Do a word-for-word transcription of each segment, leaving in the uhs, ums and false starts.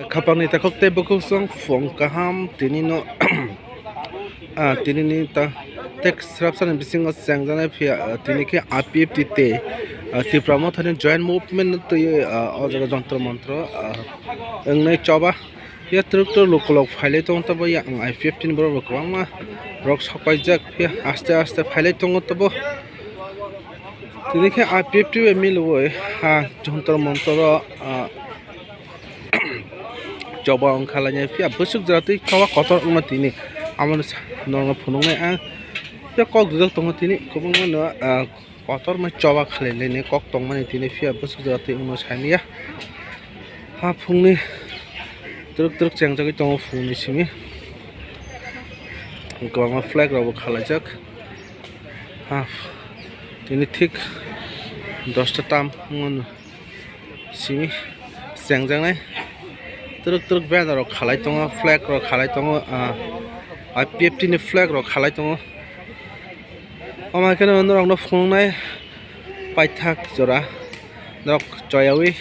Khapangni takhuk tei bukhuk song phung kaham tini no, ah, tini ni ta tek srapsani bisingo chengjaknai phiya, ah, tini khe I P F T tei, ah, Tipra Mothani joint movement twi, ah, o jaga jontro montro, ah, wngnai choba. Ya twrwk twrwk lukulok phailai tongo, tabo ya ang I P F T ni borok rok kwbangma rok sokpaijak, ya aste aste phailai tongo tabo. Tini khe I P F T bai milwi ha jontro montro, ah, choba wngkha lainai, phiya bwswk jora twi choba kotor wngma tini. Amo no sa-, norokno phunuknai ang. Phiya kok rijak tongo tini, kwbangma no, ah, kotor mai choba khalai lainai kok tongmani tini, phiya bwswk jora twi wngma saimanya. Ha phungni twrwk twrwk chengjagwi tongo phungni simi. Kwbangma flag rokbo khalaijak. Ha tini thik dosta tam wngmano. Simi chengjaknai twrwk twrwk banner rok khalai tongo, flag rok khalai tongo, ah, I P F T ni flag rok khalai tongo. Omo hai kheno norokno phunuknai paithak jora norok choyawi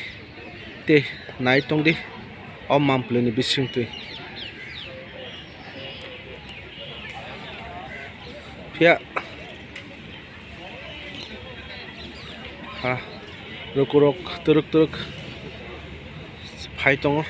tei nai tongdi o Mamplini bisingtwi. Phiya ha lukurok twrwk twrwk phai tongo,